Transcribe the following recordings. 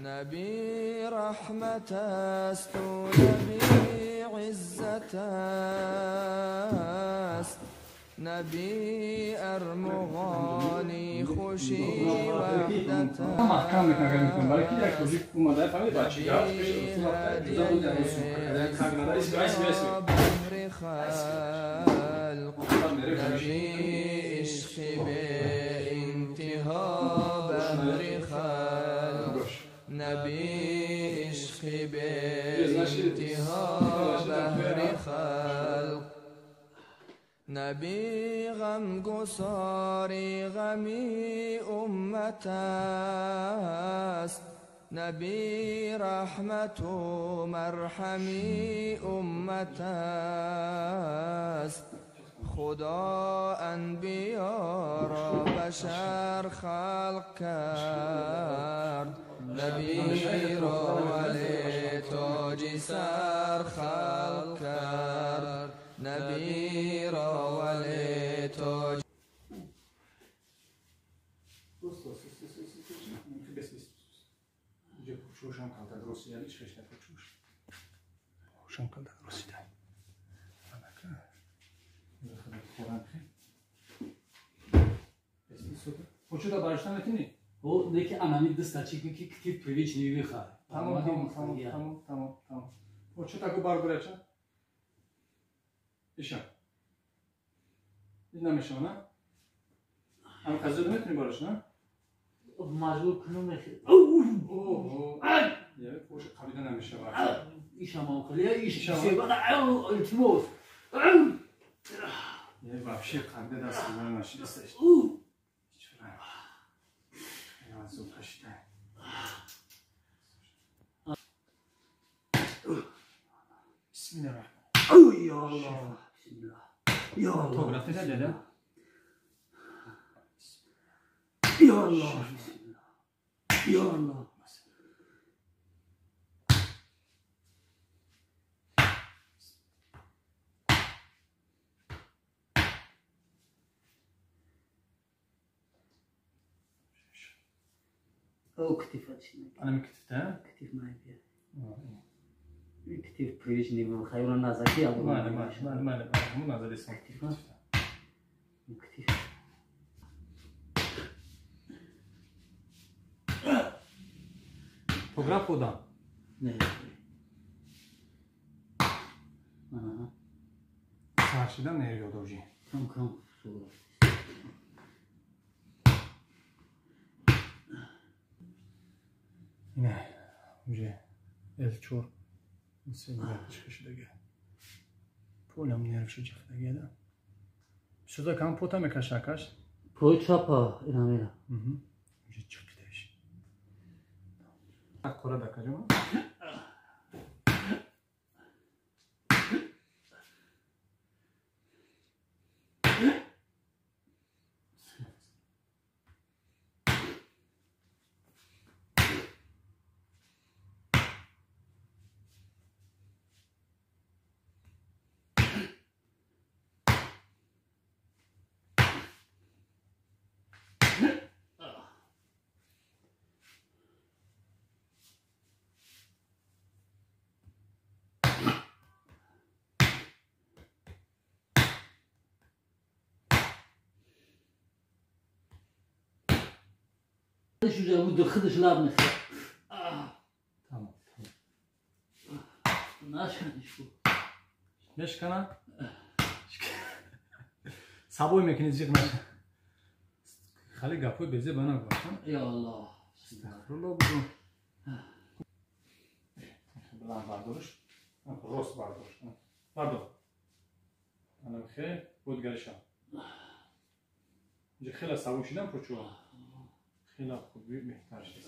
نبی رحمت است و نبی عزت است، نبی ارمغانی خوشی وحدت بهر خلق، نبی عشق به انتها بهر خلق، نبی عشق به انتها بهر خلق، نبی غمگساری غمی امت است، نبی رحمت و مرحمی امت است، خدا انبیا را بشر خلق کرد، نبی را ولی تاج سر خلق کرد، نبی را ولی تاج. Почуда баришта метунӣ? О, неки анами дастачи ки китив привычный виха. Тамом, тамом, тамом, тамом, тамом, тамом. Почуда ку барбурача? Иша. Ин намешава, на? Ам казуд метунӣ бараш, на? Маҷбур кунам мехи. Оҳо. Я поша қабида намешава. Иша мавқили, иша себада илтимос. Я вообще қабида даст нашидасташ. Bismillahirrahmanirrahim. Ya Allah. Bismillah. Ya Allah. Fotoğrafı da dede. Ya Allah. Bismillah. Ya Allah. او كتف هادشي. انا من كتفته؟ كتف معي فيها. كتف بريجني بخير نازكي. ما ما ما ما ما نازل اسمه كتف. كتف. فوتوغراف ودا؟ نه. اها. Çarşıdan nereye yolcu? Кам кам фотограф. Не, уже L4 чиқишидаги. Полям нервши ҷиқидаги да. Сюда кам пота мекаша акаш? Пой чапа инамера. Уже чиқидаш. Қора да кажама? خدش لاب نخ. Tamam, tamam. Naşkan şu. Neşkana? Сабой мекунӣ зиқ наша. Хали гапҳои безе ба нагӯ. Я Аллоҳ. Астағфируллоҳ буду. Билан бардориш. Рост бардор. Бардор. Ана хе будгариша. Инҷа хеле сабук шидам почуа. Хеле хуби беҳтар шид.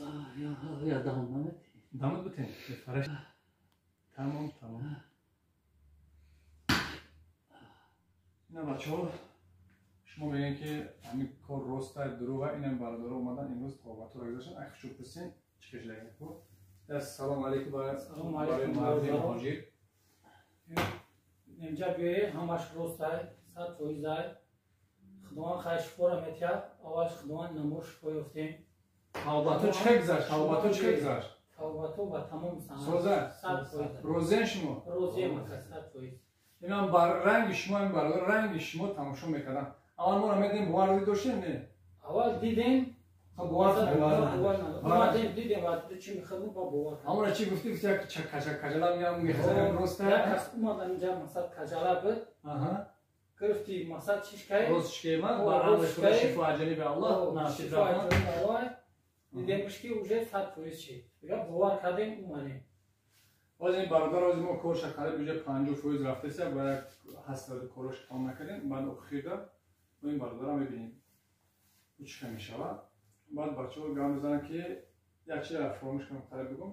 Я даҳон намети. Дамат битен. Бефараш. Тамом, тамом. Ина бачаҳо шумо мегӯед ки ҳамин кор роста дурӯға, инам бародаро омадан имрӯз тобатро гузаштан. Ай хушук пурсен чӣ кашидаги. Ассалому алайкум барои марди муҳоҷир. Инҷа биёе ҳамаш ростай, 100%. Худованд хайр шифоро метиҳад. Аввалш Худованд намо шифо ёфтем. Тавбато чӣ хел гузашт? Тавбато чӣ хел гузашт? Тавбато ба тамом санад. Соза? 100%. Розиен шумо? Розием ака, 100%. Инам бар ранги шумо, ин бародар ранги шумо тамошо мекардам. Аввал моро медидем, бовар доштем, не? Аввал дидем. Хоб, бовар омадем, дидем ва чӣ мехӯрд, ба бовар. Ҳамонро чӣ гуфтӣ? Гуфти як качала мегам, мехӯрам, роста. Як кас омад инҷа, масад качала буд. Гирифти масад чишкай. Рост чишкай ма, бар амри Худо шифо аз ҷониби Аллоҳ, насиб раҳмат. Дидемш ки уже 100% шид. Дига бовар кардем, омадем. Боз ин бародар ози мо корша қариб уже 50% рафтеса, ба як ҳаст корош тамом накардем, баъд охирда мо ин бародарам мебинем. Чӣ мешавад? Баъд бачаҳо гап мезананд ки як чизро фаромӯш кардам, қариб бигӯм.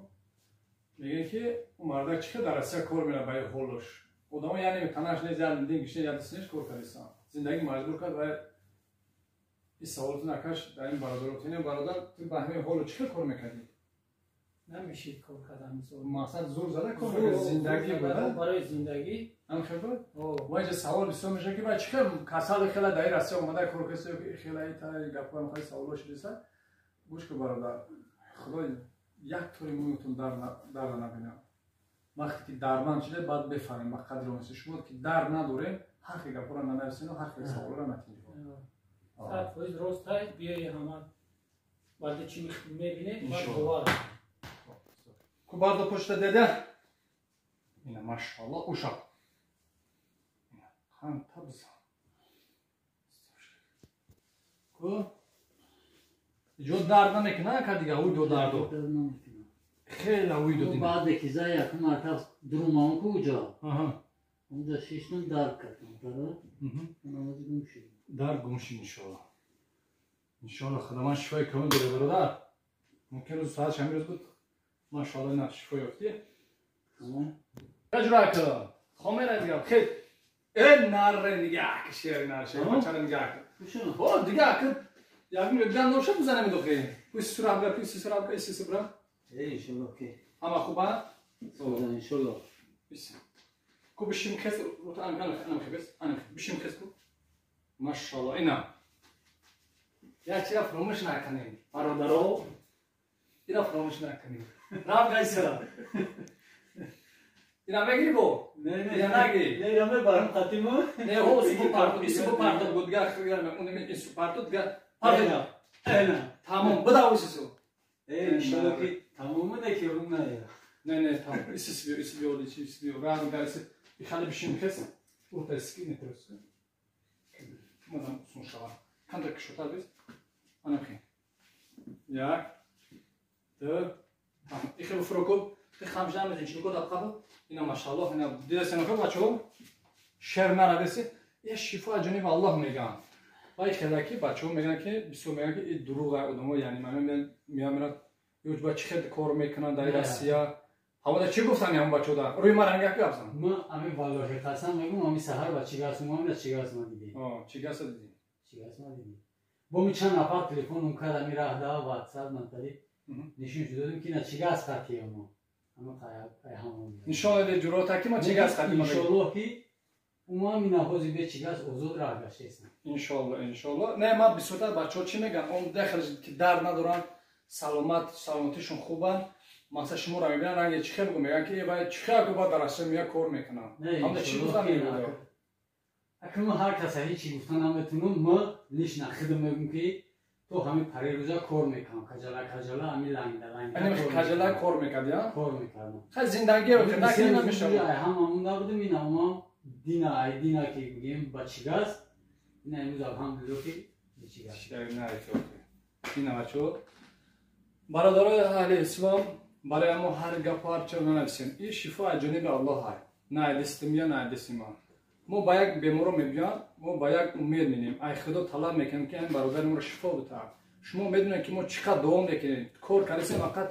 Мегӯянд ки ӯ мардак чӣ хел дар Россия кор меравад ба ин ҳолаш? Одамо яъне танаш нест, як дингиш нест, як дастнеш кор кардистанд. Зиндагӣ маҷбур кард ва ин саволоту накаш дар ин бародарот. Ин бародар, ту ба ҳамин ҳоло чӣ хел кор мекардӣ? Намешид кор кардан, мисол. Мақсад зур зада кор мекард, зиндагӣ буда? Барои зиндагӣ. Ҳам хел буд? Ва инҷа савол бисёр мешавад ки ба чӣ хел касали хела дар ин Россия омада кор кардӣ, ё ки хела ин тари гапҳоям хеле саволҳо шудиса? Гӯш кун бародар, Худо як тори мӯятон дарда набинад. Вақте ки дарманд шуда, баъд бефаҳмем ба қадри он шумо ки дард надорем, ҳар хел гапҳоро нанависем ва ҳар хел саволҳоро натинем. 100% рост ай, биёи ҳама баъд чӣ мебинед, баъд бовар. Ку бардо пошта деда. Ина машаллоҳ ушақ. Ина қанта бизан. Ку иҷо дард намекунад, ка дига уйдо дардо. Хеле уйдо дина. Баъде ки за як мартаб друмам ку уҷо. Унҷа шиштум дард кардам, дара? Намози гум шуд. Дард гум шуд иншоаллоҳ. Иншоаллоҳ Худованд шифои комил дорад бародар. Мумкин рӯз соат шами рӯз буд. Машоаллоҳ ина шифо ёфтӣ. Таҷруба кун. Хомера дига хел. Э нарре нигаҳ ки шер нар шер бачара нигаҳ кун. О дига ки як миллион дан ношад бизанем дохи. Пусть сураб га, пусть сураб га, пусть сураб. Э иншоаллоҳ ки. Ҳама хуба? Иншоаллоҳ. Ку бишим хес, ан ан ан хебес, ан бишим хес ку. Машоаллоҳ ина. Як чиза фаромӯш накунем. Бародаро, ина фаромӯш накунем. Раб гайсера. Ина мегири бо? Не, не. Ина нагири. Не, ина мебарам қатиму. Не, о, субу парту, и субу парту буд, дига он и субу парту, дига парту. Эна. Тамом, буда усису. Э, иншоаллоҳ ки тамому не ки рум не. Не, не, тамом. Исис биё, исис биё, исис биё. Раб гайсер. Ихали бишим хес. Урта ски не трос. Мадам сун шава. Канда кишота биз. Ана хи. Як. Ду. Тамом. Ихе фрокоб. Хамжа мезен чилко дабқаба. Ина машаллоҳ, ина дидасен хо бачо. Шер нарадеси. Я шифо аз ҷониби Аллоҳ меган. Ва хелаки бачо меган ки бисёр меган ки и дурӯғ одамо, яъне ман меам ё ба чӣ хел кор мекунанд дар Россия. Ҳамода чӣ гуфтан ҳам бачода? Рӯи ман ранга гап зан. Ма ами валлоҳи қасам мегум, ами саҳар ба чӣ гас омадам, чӣ гас ма дидем. Чӣ гас дидем? Чӣ гас ма дидем. Бо ми чанд нафар телефоном кард, ами раҳ да WhatsApp натари. Нишон додем ки на чӣ гас қатием мо. Ама қая ҳамон. Нишон доде ҷурота ки мо чӣ гас қатием. Иншоаллоҳ ки умам ина ҳози бе чӣ гас озод раҳ гаштесам. Иншоаллоҳ, иншоаллоҳ. Не, ма бисёртар бачаҳо чӣ меган? Он дахл ки дард надоранд, саломат, саломатишон хубанд. Масалан шуморо мебинанд, ранге чӣ хел бигӯ, мегӯянд ки э вай чӣ хел бо дар Россия мея кор мекунам. Ҳамда чӣ гуфтан мегӯяд? Акнун ҳар кас ҳеҷ чӣ гуфтан наметунам, ма лично худам мегӯм ки то ҳамин пари рӯза кор мекунам, каҷала каҷала, ҳамин лангда лангда. Ҳамин каҷала кор мекард, я? Кор мекардам. Хай зиндагиро ки накунӣ намешавад. Ай ҳамамон набудем, ин ҳамам дина, ай дина ки бигем ба чӣ гас, ина имрӯз алҳамдулиллоҳ ки ба чӣ гас. Не, ина бачаҳо. Бародарои аҳли ислом, барои мо ҳар гап ҳар чиз нанависем. Ин шифо аз ҷониби Аллоҳ ҳай. На аз дасти мия, на аз дасти ма. Мо ба як беморо мебиём, мо ба як умед менем. Ай Худо талаб мекунем ки ин бародари моро шифо битаҳад. Шумо медонед ки мо чӣ қадр дуо мекунем. Кор кардесем, фақат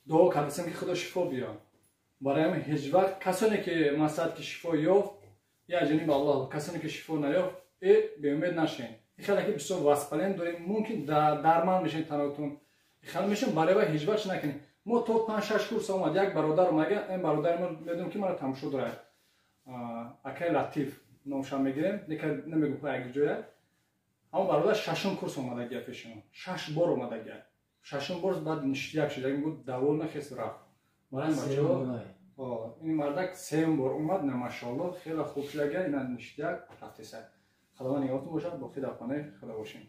дуо кардесем ки Худо шифо биёрад. Барои ҳамин ҳеҷ вақт касоне ки масалан ки шифо ёфт, я аз ҷониби Аллоҳ, касоне ки шифо наёфт, беумед нашен. Ин хеле ки бисёр васпален дорем, мумкин дарманд мешем танотун. Хеле мешем, барои вай ҳеҷ вақт накунем. Мо то 5-6 курс омад, як бародар омага, ин бародари мо медонем ки маро тамошо дорад. Акай Латиф номшам мегирем, нека намегӯм ко як ҷоя. Ҳамон бародар шашум курс омадагия пеши мо. 6 бор омадагия. Шашум бор баъд ништяк шуд, гуфт, довольно, хес рафт. Барои бачаҳо, ин мардак сеюм бор омад, на, машоалло, хеле хуб шудага, ина ништяк рафтеса. Худованд нигаҳтон бошад, боқӣ дар хонаи худо бошем.